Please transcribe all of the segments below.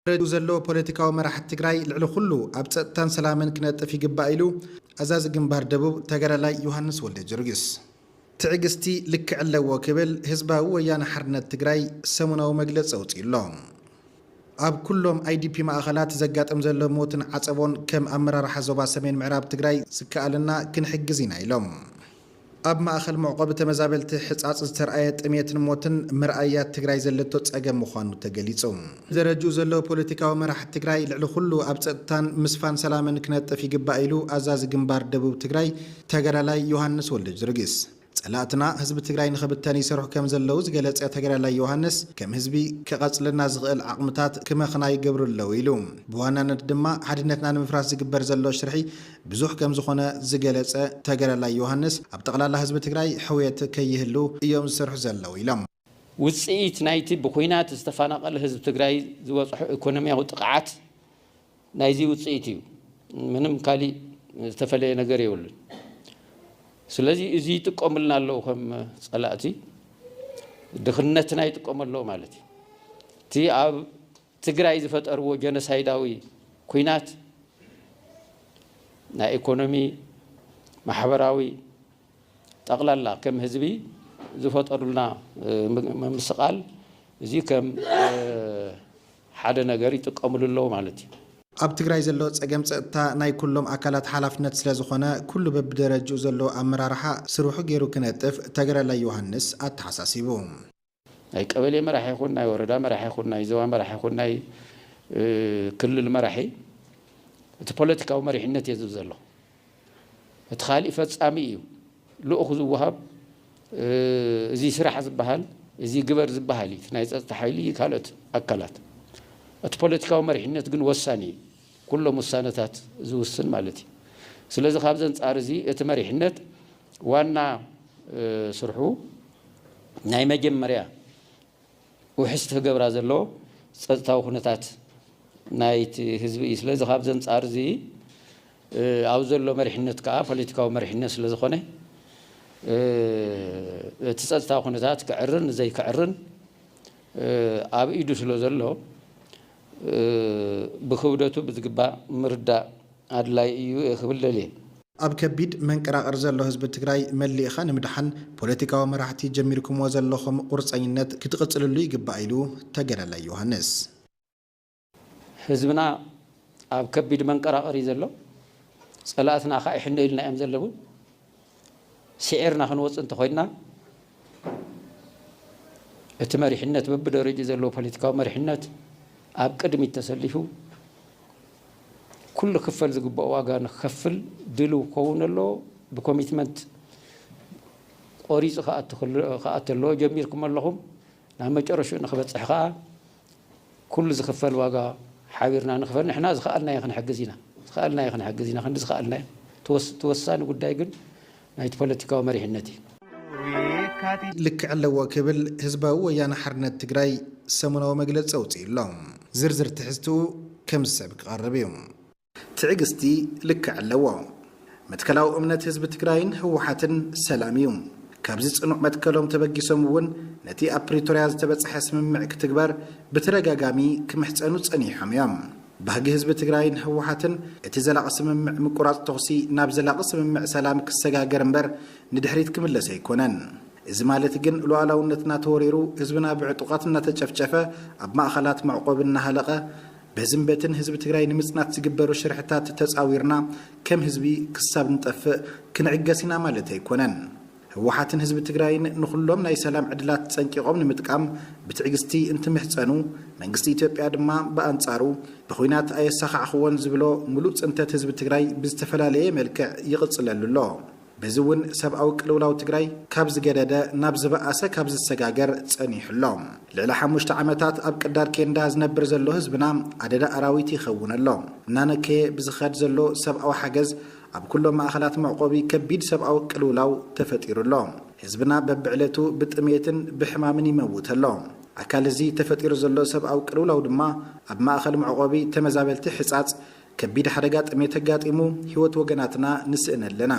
ረድኡ ዘሎ ፖለቲካዊ መራሕቲ ትግራይ ልዕሊ ኩሉ ኣብ ጸጥታን ሰላምን ክነጥፍ ይግባእ ኢሉ ኣዛዚ ግንባር ደቡብ ተጋዳላይ ዮሃንስ ወልደ ጊዮርጊስ። ትዕግስቲ ልክዕ ኣለዎ ክብል ህዝባዊ ወያነ ሓርነት ትግራይ ሰሙናዊ መግለጺ ኣውጺኡ ኣሎ። ኣብ ኩሎም ኣይ ዲ ፒ ማእኸላት ዘጋጥም ዘሎ ሞትን ዓጸቦን ከም ኣመራርሓ ዞባ ሰሜን ምዕራብ ትግራይ ዝከኣለና ክንሕግዝ ኢና ኢሎም። ኣብ ማእኸል መዕቆቢ ተመዛበልቲ ሕፃፅ ዝተርኣየ ጥሜትን ሞትን መርኣያ ትግራይ ዘለቶ ፀገም ምዃኑ ተገሊፁ። ደረጅኡ ዘሎ ፖለቲካዊ መራሕቲ ትግራይ ልዕሊ ኩሉ ኣብ ፀጥታን ምስፋን ሰላምን ክነጥፍ ይግባእ ኢሉ ኣዛዚ ግንባር ደቡብ ትግራይ ተጋዳላይ ዮሃንስ ወልደ ጊዮርጊስ። ፀላእትና ህዝቢ ትግራይ ንኽብተን ይሰርሑ ከም ዘለዉ ዝገለፀ ተጋዳላይ ዮሃንስ፣ ከም ህዝቢ ክቐፅለና ዝኽእል ዓቕምታት ክመኽና ይገብሩ ኣለዉ ኢሉ። ብዋናነት ድማ ሓድነትና ንምፍራስ ዝግበር ዘሎ ሽርሒ ብዙሕ ከም ዝኾነ ዝገለፀ ተጋዳላይ ዮሃንስ፣ ኣብ ጠቕላላ ህዝቢ ትግራይ ሕውየት ከይህሉ እዮም ዝሰርሑ ዘለዉ ኢሎም። ውፅኢት ናይቲ ብኲናት ዝተፈናቐለ ህዝቢ ትግራይ ዝበፅሖ ኢኮኖሚያዊ ጥቕዓት ናይዚ ውፅኢት እዩ። ምንም ካሊእ ዝተፈለየ ነገር የብሉን። ስለዚ እዚ ይጥቀሙልና ኣለዉ ከም ፀላእቲ፣ ድኽነትና ይጥቀሙ ኣለዉ ማለት እዩ። እቲ ኣብ ትግራይ ዝፈጠርዎ ጀኖሳይዳዊ ኲናት ናይ ኢኮኖሚ፣ ማሕበራዊ፣ ጠቕላላ ከም ህዝቢ ዝፈጠሩልና፣ እ፣ ም-፣ ምምስቓል እዚ ከም፣ እ፣ ሓደ ነገር ይጥቀምሉ ኣለዉ ማለት እዩ። ኣብ ትግራይ ዘሎ ጸገም ጸጥታ ናይ ኩሎም ኣካላት ሓላፍነት ስለ ዝኾነ፣ ኩሉ በብደረጅኡ ዘሎ ኣመራርሓ ስርሑ ገይሩ ክነጥፍ ተጋዳላይ ዮሃንስ ኣተሓሳሲቡ። ናይ ቀበሌ መራሒ ይኹን፣ ናይ ወረዳ መራሒ ይኹን፣ ናይ ዞባ መራሒ ይኹን፣ ናይ፣ እ፣ ክልል መራሒ፣ እቲ ፖለቲካዊ መሪሕነት እየ ዝብል ዘለኹ። እቲ ካሊእ ፈጻሚ እዩ። ልኡኹ ዝወሃብ፣ እ፣ እዚ ስራሕ ዝበሃል፣ እዚ ግበር ዝበሃል እዩ። እቲ ናይ ጸጥታ ሓይሊ፣ ካልኦት ኣካላት። እቲ ፖለቲካዊ መሪሕነት ግን ወሳኒ እዩ። ኩሎም ውሳነታት ዝውስን ማለት እዩ። ስለዚ ካብዚ ኣንጻር እዚ እቲ መሪሕነት ዋና፣ እ፣ ስርሑ ናይ መጀመርያ ውሕስቲ ክገብራ ዘለዎ ጸጥታዊ ኩነታት ናይቲ ህዝቢ እዩ። ስለዚ ካብዚ ኣንጻር እዚ፣ እ፣ ኣብ ዘሎ መሪሕነት ከኣ ፖለቲካዊ መሪሕነት ስለ ዝኾነ፣ እ፣ እቲ ጸጥታዊ ኩነታት ክዕርን ዘይክዕርን፣ እ፣ ኣብ ኢዱ ስለ ዘሎ፣ እ፣ ብክብደቱ ብዝግባእ ምርዳእ ኣድላይ እዩ እየ ክብል ደልየ። ኣብ ከቢድ መንቀራቐር ዘሎ ህዝቢ ትግራይ መሊእኻ ንምድሓን ፖለቲካዊ መራሕቲ ጀሚርኩምዎ ዘለኹም ቁርፀኝነት ክትቕፅልሉ ይግባእ ኢሉ ተጋዳላይ ዮሃንስ። ህዝብና ኣብ ከቢድ መንቀራቐር እዩ ዘሎ። ፀላእትና ከዓ ይሕነ ኢልና እዮም ዘለዉ። ስዒርና ክንወፅእ እንተኾይንና፣ እቲ መሪሕነት፣ በብደረጃ ዘለዎ ፖለቲካዊ መሪሕነት ኣብ ቅድሚት ተሰሊፉ፣ ኩሉ ክፈል ዝግባኦ ዋጋ ንክከፍል ድልው ክኸውን ኣለዎ። ብኮሚትመንት ቆሪፁ ክኣቱ ክል-፣ ክኣቱ ኣለዎ። ጀሚርኩም ኣለኹም። ናብ መጨረሽኡ ንክበፅሕ ከዓ ኩሉ ዝኽፈል ዋጋ ሓቢርና ንኽፈል። ንሕና ዝኸኣልናዮ ክንሕግዝ ኢና። ዝኸኣልናዮ ክንሕግዝ ኢና። ክንዲ ዝኸኣልናዮ። እቲ ወስ-፣ እቲ ወሳኒ ጉዳይ ግን ናይቲ ፖለቲካዊ መሪሕነት እዩ። ልክዕ ኣለዎ ክብል ህዝባዊ ወያነ ሓርነት ትግራይ ሰሙናዊ መግለፂ ኣውፂኡ ኣሎ። ዝርዝር ትሕዝትኡ ከም ዝስዕብ ክቐርብ እዩ። ትዕግስቲ ልክዕ ኣለዎ። መትከላዊ እምነት ህዝቢ ትግራይን ህወሓትን ሰላም እዩ። ካብዚ ጽኑዕ መትከሎም ተበጊሶም እውን ነቲ ኣብ ፕሪቶርያ ዝተበጽሐ ስምምዕ ክትግበር ብተደጋጋሚ ክምሕጸኑ ጸኒሖም እዮም። ባህጊ ህዝቢ ትግራይን ህወሓትን እቲ ዘላቒ ስምምዕ ምቁራጽ ተኹሲ ናብ ዘላቒ ስምምዕ ሰላም ክሰጋገር እምበር ንድሕሪት ክምለስ ኣይኮነን። እዚ ማለት ግን ሉዓላውነትና ተወሪሩ፣ ህዝብና ብዕጡቓት እናተጨፍጨፈ፣ ኣብ ማእኸላት መዕቆቢ እናሃለቐ፣ በዝን በትን ህዝቢ ትግራይ ንምጽናት ዝግበሩ ሽርሕታት ተጻዊርና ከም ህዝቢ ክሳብ ንጠፍእ ክንዕገስ ኢና ማለት ኣይኮነን። ህወሓትን ህዝቢ ትግራይን ንኹሎም ናይ ሰላም ዕድላት ጸንቂቖም ንምጥቃም ብትዕግስቲ እንትምሕጸኑ፣ መንግስቲ ኢትዮጵያ ድማ ብኣንጻሩ ብኹናት ኣየሳኻዕኽዎን ዝብሎ ምሉእ ጽንተት ህዝቢ ትግራይ ብዝተፈላለየ መልክዕ ይቕጽለሉ ኣሎ። በዚ እውን ሰብኣዊ ቅልውላው ትግራይ ካብ ዝገደደ ናብ ዝበኣሰ ካብ ዝሰጋገር ጸኒሑ ኣሎ። ልዕሊ ሓሙሽተ ዓመታት ኣብ ቅዳር ኬንዳ ዝነብር ዘሎ ህዝብና ኣደዳ ኣራዊት ይኸውን ኣሎ። እናነከየ ብዝኸድ ዘሎ ሰብኣዊ ሓገዝ ኣብ ኩሎም ማእኸላት መዕቆቢ ከቢድ ሰብኣዊ ቅልውላው ተፈጢሩ ኣሎ። ህዝብና በብዕለቱ ብጥሜትን ብሕማምን ይመውት ኣሎ። ኣካል እዚ ተፈጢሩ ዘሎ ሰብኣዊ ቅልውላው ድማ ኣብ ማእኸል መዕቆቢ ተመዛበልቲ ሕጻጽ ከቢድ ሓደጋ ጥሜት ኣጋጢሙ ህይወት ወገናትና ንስእን ኣለና።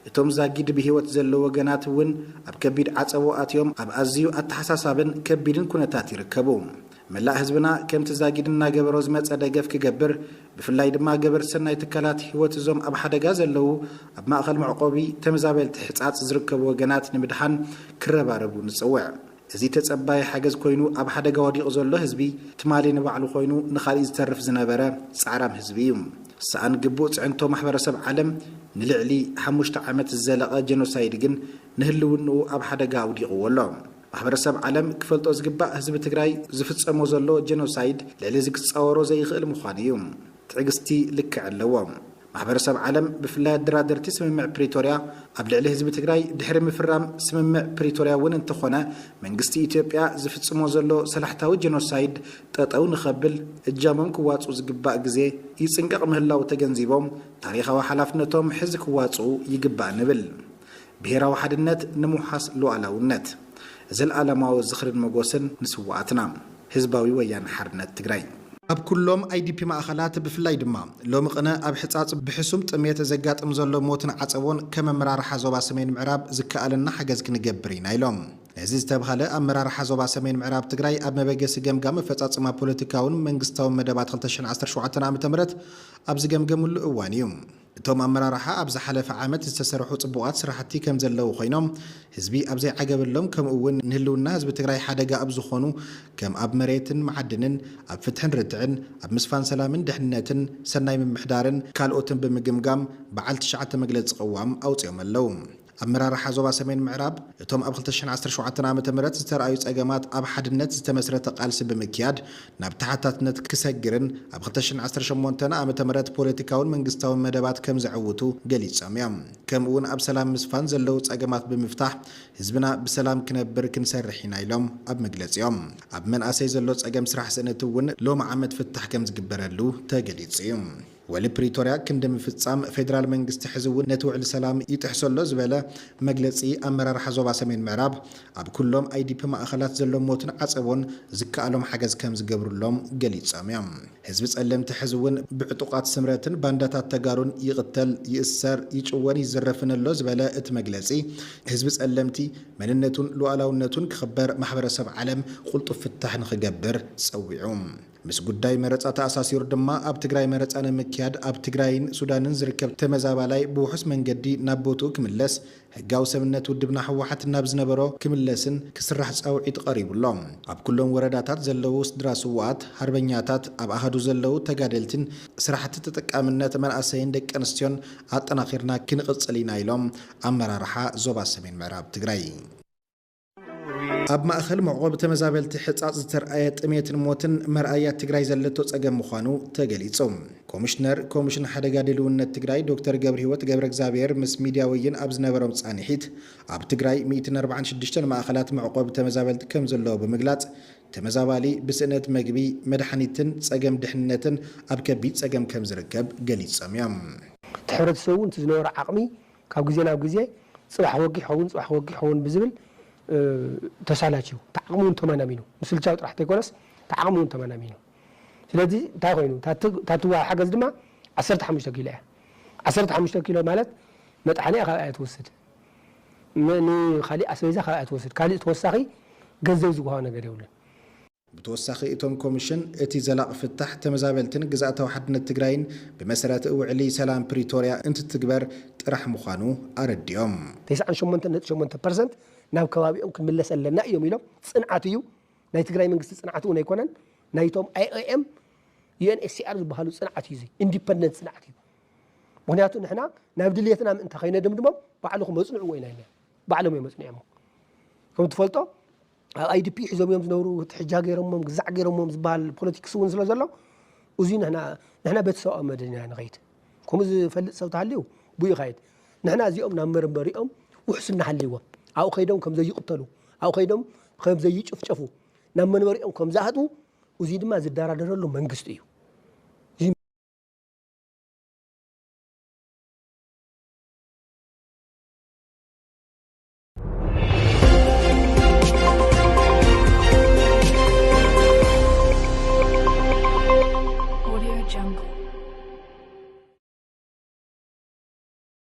እቶም ዛጊድ ብህይወት ዘለዉ ወገናት እውን ኣብ ከቢድ ዓጸቦ ኣትዮም ኣብ ኣዝዩ ኣተሓሳሳብን ከቢድን ኩነታት ይርከቡ። መላእ ህዝብና ከምቲ ዛጊድ እናገበሮ ዝመጸ ደገፍ ክገብር፣ ብፍላይ ድማ ገበርቲ ሰናይ ትካላት ህይወት እዞም ኣብ ሓደጋ ዘለዉ ኣብ ማእኸል መዕቆቢ ተመዛበልቲ ሕጻጽ ዝርከቡ ወገናት ንምድሓን ክረባረቡ ንጽውዕ። እዚ ተጸባይ ሓገዝ ኮይኑ ኣብ ሓደጋ ወዲቑ ዘሎ ህዝቢ ትማሊ ንባዕሉ ኮይኑ ንኻሊእ ዝተርፍ ዝነበረ ጻዕራም ህዝቢ እዩ። ሰኣን ግቡእ ጽዕንቶ ማሕበረሰብ ዓለም ንልዕሊ ሓሙሽተ ዓመት ዝዘለቐ ጀኖሳይድ ግን ንህልውንኡ ኣብ ሓደጋ ኣውዲቕዎ ኣሎ። ማሕበረሰብ ዓለም ክፈልጦ ዝግባእ ህዝቢ ትግራይ ዝፍጸሞ ዘሎ ጀኖሳይድ ልዕሊ እዚ ክጻወሮ ዘይኽእል ምዃኑ እዩ። ትዕግስቲ ልክዕ ኣለዎ። ማሕበረሰብ ዓለም ብፍላይ ኣደራደርቲ ስምምዕ ፕሪቶርያ ኣብ ልዕሊ ህዝቢ ትግራይ ድሕሪ ምፍራም ስምምዕ ፕሪቶርያ እውን እንተኾነ መንግስቲ ኢትዮጵያ ዝፍጽሞ ዘሎ ሰላሕታዊ ጀኖሳይድ ጠጠው ንኸብል እጃሞም ክዋፅኡ ዝግባእ ግዜ ይጽንቀቕ ምህላው ተገንዚቦም ታሪኻዊ ሓላፍነቶም ሕዚ ክዋፅኡ ይግባእ ንብል። ብሄራዊ ሓድነት ንምውሓስ ሉዓላውነት። ዘለኣለማዊ ዝኽርን መጎስን ንስውኣትና። ህዝባዊ ወያነ ሓርነት ትግራይ። ኣብ ኩሎም ኣይዲፒ ማእኸላት ብፍላይ ድማ ሎሚ ቅነ ኣብ ሕፃፅ ብሕሱም ጥሜት ዘጋጥም ዘሎ ሞትን ዓፀቦን ከም ኣመራርሓ ዞባ ሰሜን ምዕራብ ዝከኣለና ሓገዝ ክንገብር ኢና ኢሎም። ነዚ ዝተብሃለ ኣመራርሓ ዞባ ሰሜን ምዕራብ ትግራይ ኣብ መበገሲ ገምጋም ኣፈፃፅማ ፖለቲካውን መንግስታውን መደባት ክልተ ሽሕን ዓሰርተ ሸውዓተን ዓመተ ምህረት ኣብ ዝገምገምሉ እዋን እዩ። እቶም ኣመራርሓ ኣብ ዝሓለፈ ዓመት ዝተሰርሑ ፅቡቓት ስራሕቲ ከም ዘለዉ ኮይኖም ህዝቢ ኣብ ዘይዓገበሎም ከምኡ እውን ንህልውና ህዝቢ ትግራይ ሓደጋ ኣብ ዝኾኑ ከም ኣብ መሬትን መዓድንን ኣብ ፍትሕን ርትዕን ኣብ ምስፋን ሰላምን ድሕንነትን ሰናይ ምምሕዳርን ካልኦትን ብምግምጋም በዓል ትሽዓተ መግለፂ ቅዋም ኣውፂኦም ኣለዉ። ኣመራርሓ ዞባ ሰሜን ምዕራብ እቶም ኣብ ክልተ ሽሕን ዓሰርተ ሸውዓተን ዓመተ ምህረት ዝተረኣዩ ፀገማት ኣብ ሓድነት ዝተመስረተ ቃልሲ ብምክያድ ናብ ተሓታትነት ክሰግርን ኣብ ክልተ ሽሕን ዓሰርተ ሸሞንተን ዓመተ ምህረት ፖለቲካውን መንግስታውን መደባት ከም ዘዕውቱ ገሊጾም እዮም። ከምኡ እውን ኣብ ሰላም ምስፋን ዘለዉ ጸገማት ብምፍታሕ ህዝብና ብሰላም ክነብር ክንሰርሕ ኢና ኢሎም ኣብ መግለጺኦም። ኣብ መናእሰይ ዘሎ ጸገም ስራሕ ስእነት እውን ሎሚ ዓመት ፍታሕ ከም ዝግበረሉ ተገሊጹ እዩ። ወሊ ፕሪቶርያ ክንዲ ምፍጻም ፌደራል መንግስቲ ሕዚ እውን ነቲ ውዕሊ ሰላም ይጥሕሶ ኣሎ ዝበለ መግለጺ ኣመራርሓ ዞባ ሰሜን ምዕራብ ኣብ ኩሎም ኣይዲፒ ማእኸላት ዘሎ ሞትን ዓጸቦን ዝከኣሎም ሓገዝ ከም ዝገብሩሎም ገሊጾም እዮም። ህዝቢ ጸለምቲ ሕዚ እውን ብዕጡቓት ስምረትን ባንዳታት ተጋሩን ይቕተል፣ ይእሰር፣ ይጭወን ይዝረፍን ኣሎ ዝበለ እቲ መግለጺ ህዝቢ ጸለምቲ መንነቱን ሉዓላውነቱን ክኽበር ማሕበረሰብ ዓለም ቁልጡፍ ፍታሕ ንኽገብር ጸዊዑ። ምስ ጉዳይ መረፃ ተኣሳሲሩ ድማ ኣብ ትግራይ መረፃ ንምክያድ ኣብ ትግራይን ሱዳንን ዝርከብ ተመዛባላይ ብውሑስ መንገዲ ናብ ቦትኡ ክምለስ ህጋዊ ሰብነት ውድብና ህወሓት ናብ ዝነበሮ ክምለስን ክስራሕ ፃውዒት ቀሪቡ ኣሎ። ኣብ ኩሎም ወረዳታት ዘለዉ ስድራ ስውኣት፣ ሃርበኛታት፣ ኣብ ኣሃዱ ዘለዉ ተጋደልትን ስራሕቲ ተጠቃምነት መናእሰይን ደቂ ኣንስትዮን ኣጠናኺርና ክንቕፅል ኢና ኢሎም ኣመራርሓ ዞባ ሰሜን ምዕራብ ትግራይ። ኣብ ማእኸል መዕቆቢ ተመዛበልቲ ሕፃፅ ዝተርኣየ ጥሜትን ሞትን መርኣያ ትግራይ ዘለቶ ፀገም ምዃኑ ተገሊፁ። ኮሚሽነር ኮሚሽን ሓደጋ ድልውነት ትግራይ ዶክተር ገብረሂወት ገብረ እግዚኣብሔር ምስ ሚድያ ወይን ኣብ ዝነበሮም ፃንሒት ኣብ ትግራይ ሚእትን ኣርባዓን ሽዱሽተን ማእኸላት መዕቆቢ ተመዛበልቲ ከም ዘለዎ ብምግላፅ ተመዛባሊ ብስእነት መግቢ፣ መድሓኒትን ፀገም ድሕንነትን ኣብ ከቢድ ፀገም ከም ዝርከብ ገሊፆም እዮም። እቲ ሕብረተሰብ እውን እቲ ዝነበሮ ዓቕሚ ካብ ግዜ ናብ ግዜ ፅባሕ ወጊሕ ይኸውን፣ ፅባሕ ወጊሕ ይኸውን ብዝብል ተሳላች እዩ። ተዓቕሙ እውን ተመናሚኑ ምስልቻው ጥራሕ ተይኮነስ ተዓቕሙ እውን ተመናሚኑ። ስለዚ እንታይ ኮይኑ ታትዋ ሓገዝ ድማ ዓሰርተ ሓሙሽተ ኪሎ እያ። ዓሰርተ ሓሙሽተ ኪሎ ማለት መጥሓኒያ ካብኣ ትወስድ፣ ንካሊእ ኣስቤዛ ካብኣ ትወስድ፣ ካሊእ ተወሳኺ ገንዘብ ዝጓሃ ነገር የብሉን። ብተወሳኺ እቶም ኮሚሽን እቲ ዘላቒ ፍታሕ ተመዛበልትን ግዝኣታዊ ሓድነት ትግራይን ብመሰረት ውዕሊ ሰላም ፕሪቶርያ እንትትግበር ጥራሕ ምዃኑ ኣረዲኦም። ተስዓን ሸሞንተን ነጥቢ ሸሞንተ ፐርሰንት ናብ ከባቢኦም ክንምለስ ኣለና እዮም ኢሎም። ፅንዓት እዩ። ናይ ትግራይ መንግስቲ ፅንዓት እውን ኣይኮነን፣ ናይቶም ኣይኦኤም ዩኤንኤችሲኣር ዝበሃሉ ፅንዓት እዩ። ኢንዲፐንደንት ፅንዓት እዩ። ምክንያቱ ንሕና ናብ ድልየትና ምእንታ ከይነደምድሞም ባዕልኹም መፅንዕዎ ኢና ኢልና፣ ባዕሎም እዮም መፅኒዖሞ። ከም ትፈልጦ ኣብ ኣይዲፒ ሒዞም እዮም ዝነብሩ። ትሕጃ ገይሮሞም፣ ግዛዕ ገይሮሞም ዝበሃል ፖለቲክስ እውን ስለ ዘሎ እዚ ንሕና ንሕና ቤተሰባዊ መደብ ኢና ንኸይድ። ከምኡ ዝፈልጥ ሰብ ተሃልዩ ብኡ ይኸይድ። ንሕና እዚኦም ናብ መንበሪኦም ውሕስና ሃልይዎም ኣብኡ ከይዶም ከም ዘይቕተሉ፣ ኣብኡ ከይዶም ከም ዘይጭፍጨፉ፣ ናብ መንበሪኦም ከም ዝኣትዉ እዚ ድማ ዝደራደረሉ መንግስቲ እዩ። Audio Jungle.